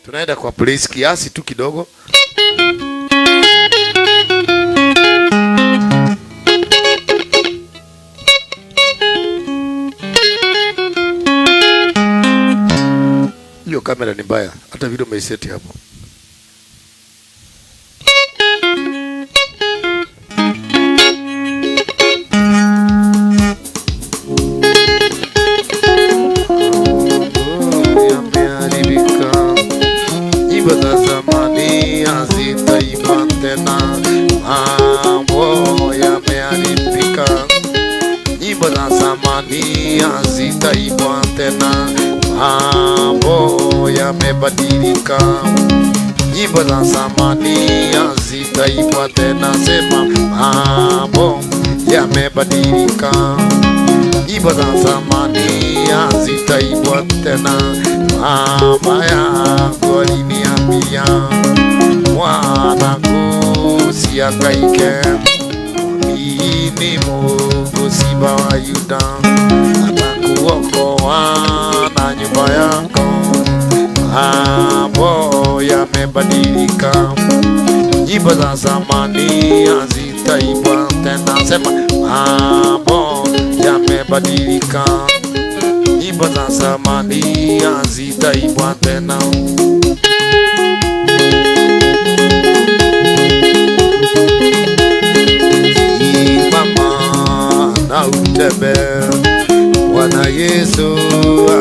Tunaenda kwa place kiasi tu kidogo. Hiyo kamera ni mbaya, hata video umeiseti hapo. Yameharibika, nyimbo za zamani hazitaimbwa tena. Mambo yameharibika, nyimbo za zamani hazitaimbwa tena. Mambo yamebadilika, nyimbo za zamani hazitaimbwa tena. Sema mambo yamebadilika, nyimbo za zamani hazitaimbwa tena. Mama yangu aliniambia, mwanangu usihangaike, mwamini Mungu Simba wa Yuda, atakuokoa na nyumba yako. Mambo yamebadilika, nyimbo za zamani hazitaimbwa tena. Sema mambo yamebadilika, nyimbo za zamani hazitaimbwa tena. Simama na utembee, Bwana Yesu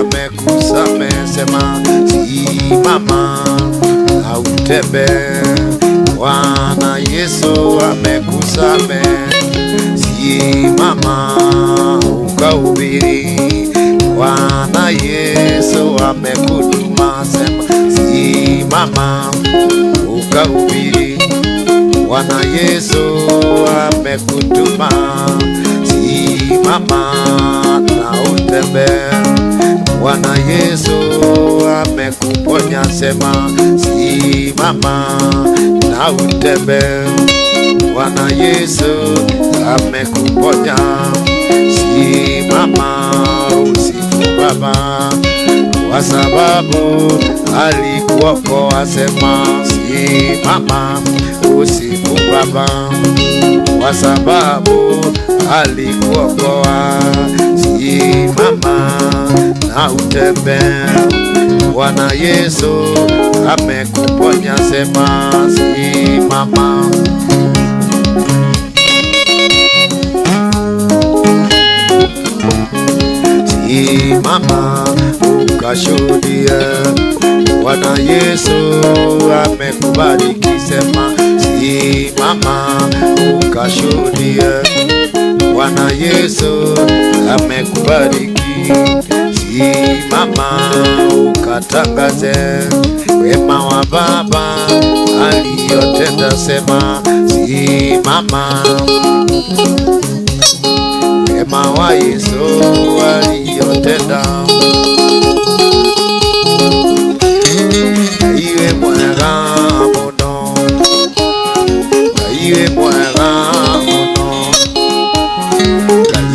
amekusamehe. Sema simama na utembee, Bwana Yesu amekusamehe. Simama ukahubiri, Bwana Yesu amekutuma. Sema simama ukahubiri, Bwana Yesu amekutuma. Simama na utembee, Bwana Yesu amekuponya. Sema simama na utembee, Bwana Yesu amekuponya. Simama usifu Baba, kwa sababu alikuokoa. Sema simama usifu Baba, kwa sababu alikuokoa. Simama na utembee, Bwana Yesu amekuponya. Sema simama. Simama ukashuhudie, Bwana Yesu amekubariki. Sema simama ukashuhudie, Bwana Yesu amekubariki. Simama ukatangaze wema wa Baba aliyotenda. Sema simama, wema wa Yesu aliyotenda. Iwe mwega muno, iwe mwega muno,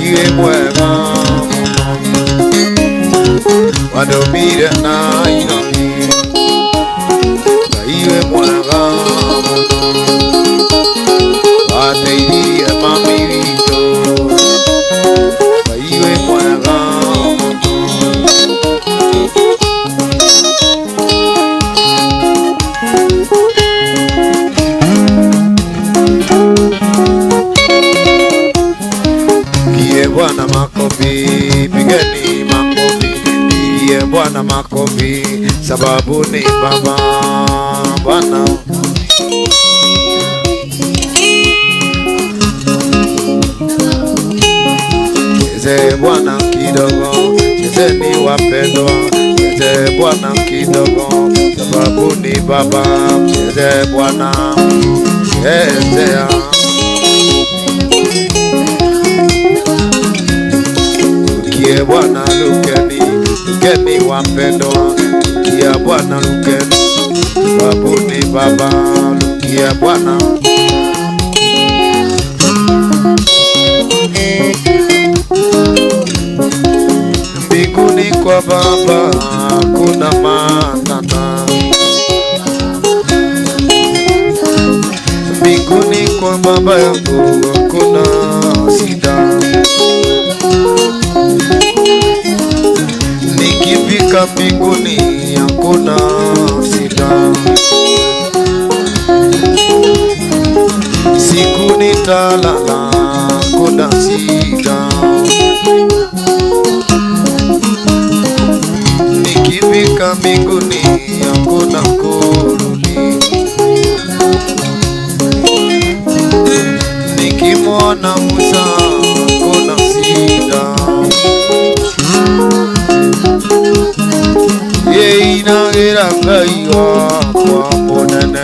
iwe mwega muno, wadumire Nairobi. Iwe mwega muno, wateithirie mami witũ. Iwe mwega muno. Pigie Bwana makofi, pigeni makofi, pigie Bwana makofi, sababu ni Baba Bwana. Cheze Bwana kidogo, chezeni wapendwa, cheze Bwana kidogo, sababu ni Baba. Cheze Bwana, chezea. Lukie Bwana lukeni, lukeni wapendwa, lukia Bwana lukeni, sababu ni Baba. Lukia Bwana. Mbinguni kwa Baba kuna matata, Baba yangu hakuna shida. Nikifika mbinguni hakuna shida. Siku nitalala hakuna shida. Nikifika mbinguni hakuna kurudi. Nikimwona Musa hakuna shida. Ye inagira Ngai wakwa munene,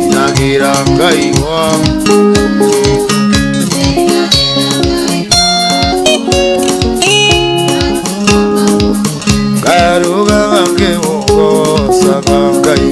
inagira Ngai wakwa. Ngaruga ngĩmũgoocaga Ngai.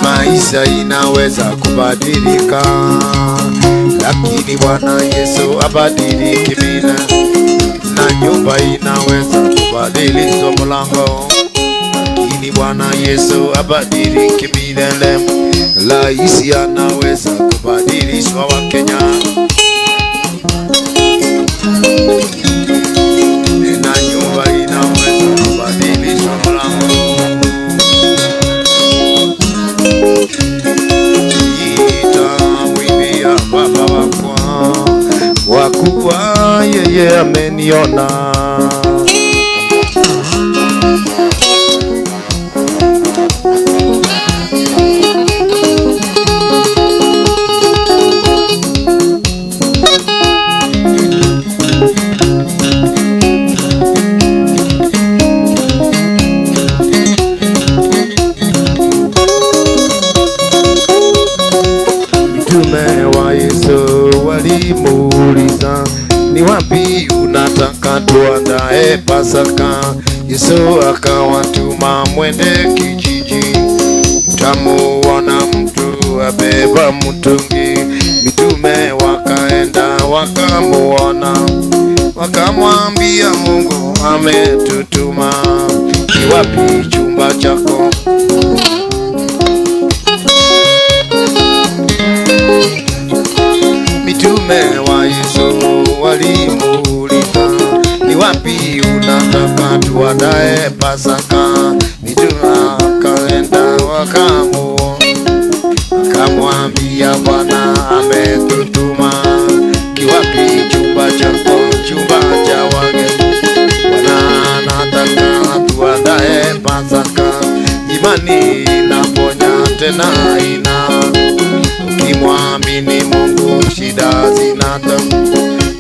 Maisha inaweza kubadilika, lakini Bwana Yesu abadiliki milele. Na nyumba inaweza kubadilishwa mlango, lakini Bwana Yesu abadiliki milele. Raisi anaweza kubadilishwa wa Kenya, na nyumba inaweza kubadilishwa mlango. Nitamwimbia Baba wakwa, kwa kuwa yeye ameniona. Mtume wa Yesu walimuuliza, ni wapi unataka tuandae Pasaka? Yesu akawatuma mwende kijiji, mtamuona mtu abeba mtungi. Mitume wakaenda wakamuona, wakamwambia Mungu ametutuma, ni wapi chumba chako? Mitume wa Yesu walimuuliza, ni wapi unataka tuandae Pasaka? Mitume wakaenda wakamwambia Bwana ametutuma, kiwapi chumba chako, chumba cha wageni? Bwana anataka tuandae Pasaka. Imani inaponya tena ina, ukimwamini Mungu shida zinata.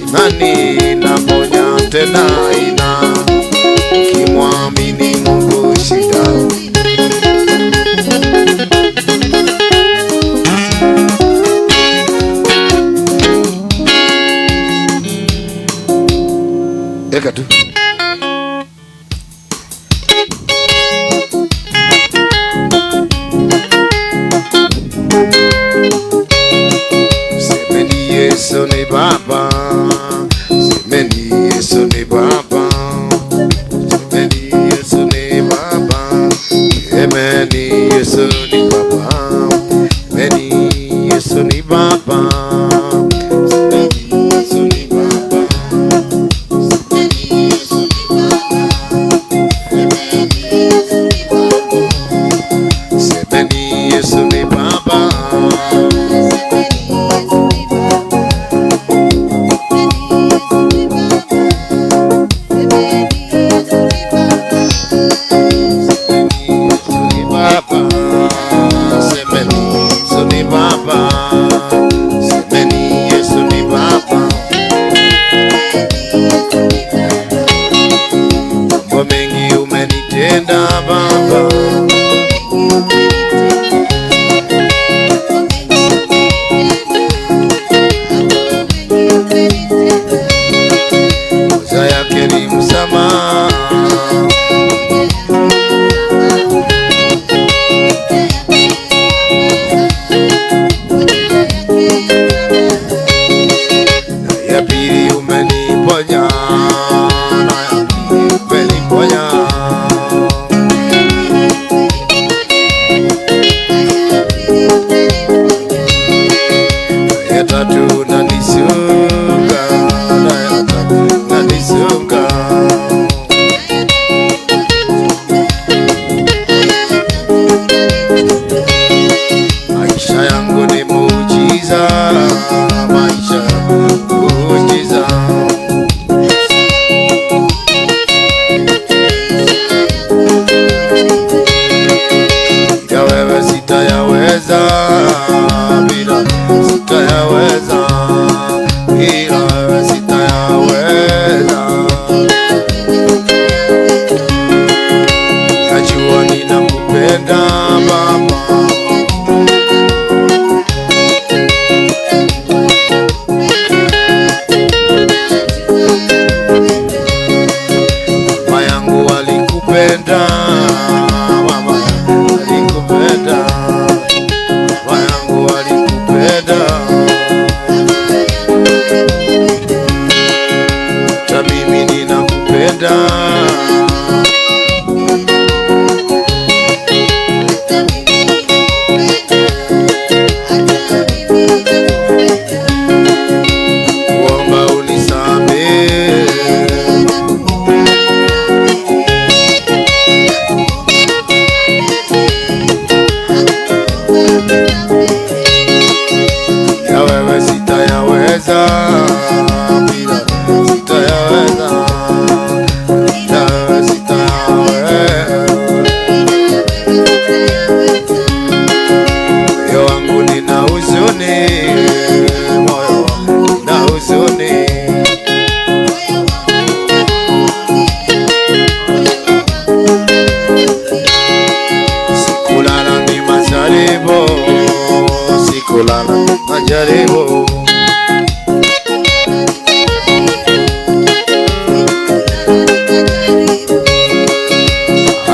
Imani inaponya tena ina, ukimwamini Mungu shida. Eka tu. Semeni Yesu ni Baba, semeni Yesu ni Baba, semeni Yesu ni Baba, semeni Yesu ni Baba, semeni Yesu ni Baba, semeni Yesu ni Baba, semeni Yesu ni Baba, semeni Yesu ni Baba. Semeni Yesu ni Baba. Baba, semeni Yesu ni Baba. Mambo mengi umenitenda Baba, moja yake ni msamaha. Ya pili umeniponya, na ya pili umeniponya. Ya tatu unanisunga, na ya tatu unanisunga. Maisha yangu ni muujiza, maisha muujiza. Bila wewe sitayaweza, bila sitayaweza, bila wewe sitayaweza. Najua ninakupenda Baba, mama yangu alikupenda, mama alikupenda, mama yangu alikupenda. Hata mimi ninakupenda. Kuomba unisamehe, ya wewe sitayaweza, bila sitayaweza, bila wewe sitayaweza. Moyo wangu nina huzuni, moyo wangu nina huzuni. Sikulala ni majaribu, sikulala majaribu.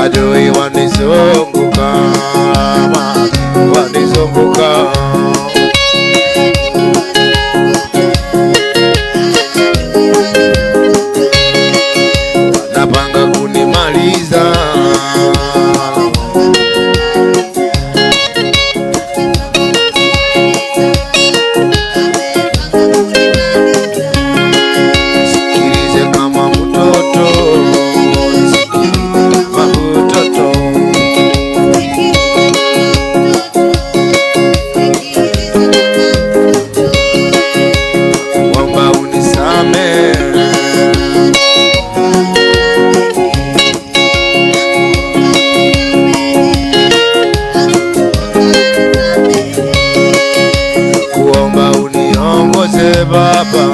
Adui wanizunguka, wanizunguka. Wanapanga kunimaliza. Sikilize kama mtoto, sikilize kama mtoto. Kuomba unisamehe, kuomba uniongoze Baba.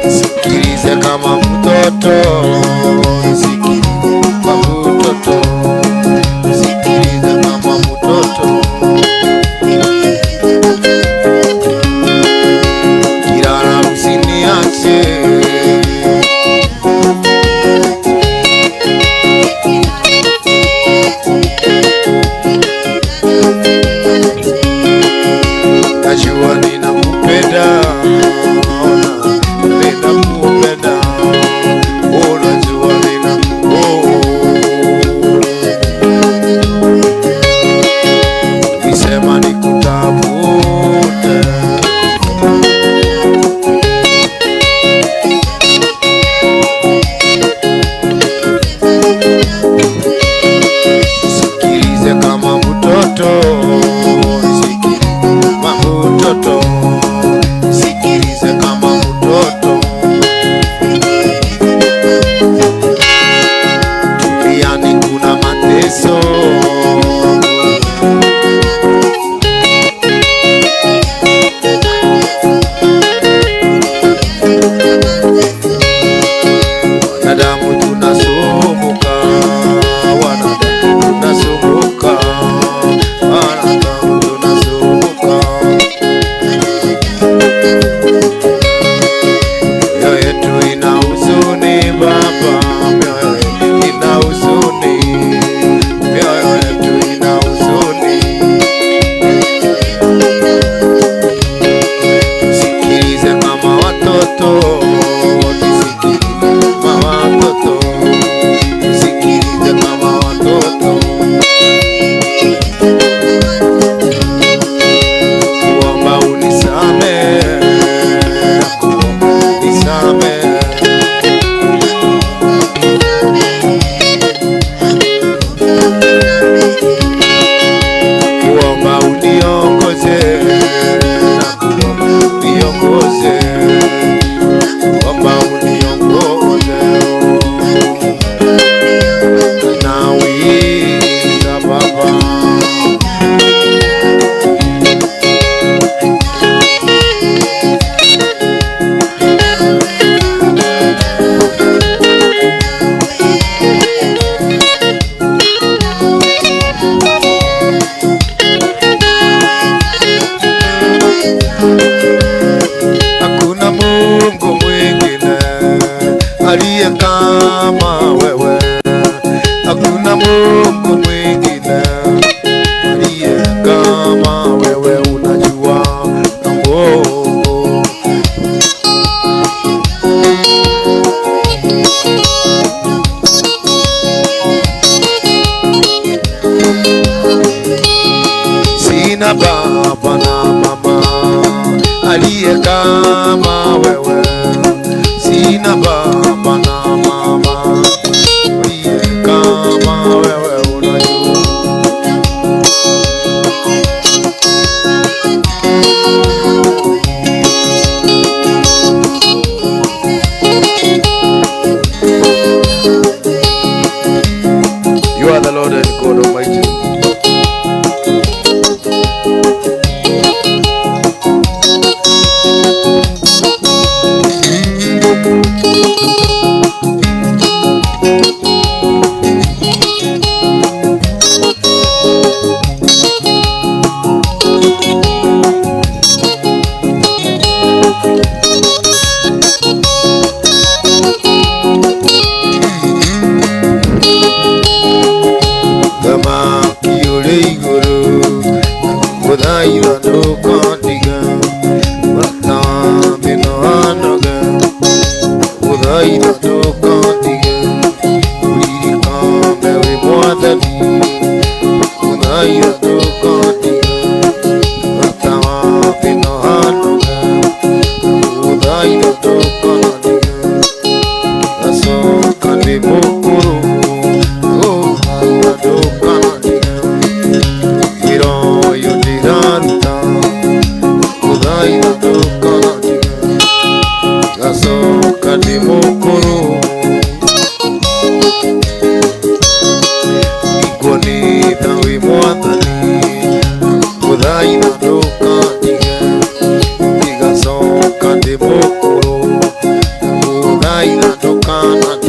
Sikilize kama mtoto, sikilize kama mtoto, sikilize kama mtoto. Kilala usiniache, najua ninakupenda, ninakupenda, unajua nina oh. kama wewe, hakuna Mungu mwingine aliye kama wewe, unajua na Mungu. Sina baba na mama aliye kama wewe, sina baba na mama aliye kama wewe, unajua. You are the Lord and God Almighty. Thamaki ũrĩ igũrũ gũthaitha ndũkandiga, mũrata wa thĩna wanoga gũthaitha ndũkandiga, ũririkane wĩ Mwathani gũthaitha ndũkandiga, mũrata wa thĩna wanoga gũthaitha ndũkandiga, ngacoka ndĩ mũkũrũ gũthaitha ndũkandiga, wĩra ũyũ ndĩraruta gũthaitha ndũkandiga, ngacoka ndĩ mũkũrũ ningwo nĩ tha wĩ Mwathani gũthaitha ndũkandige, ndigacoka ndĩ mũkũrũ gũthaitha ndũkanandige.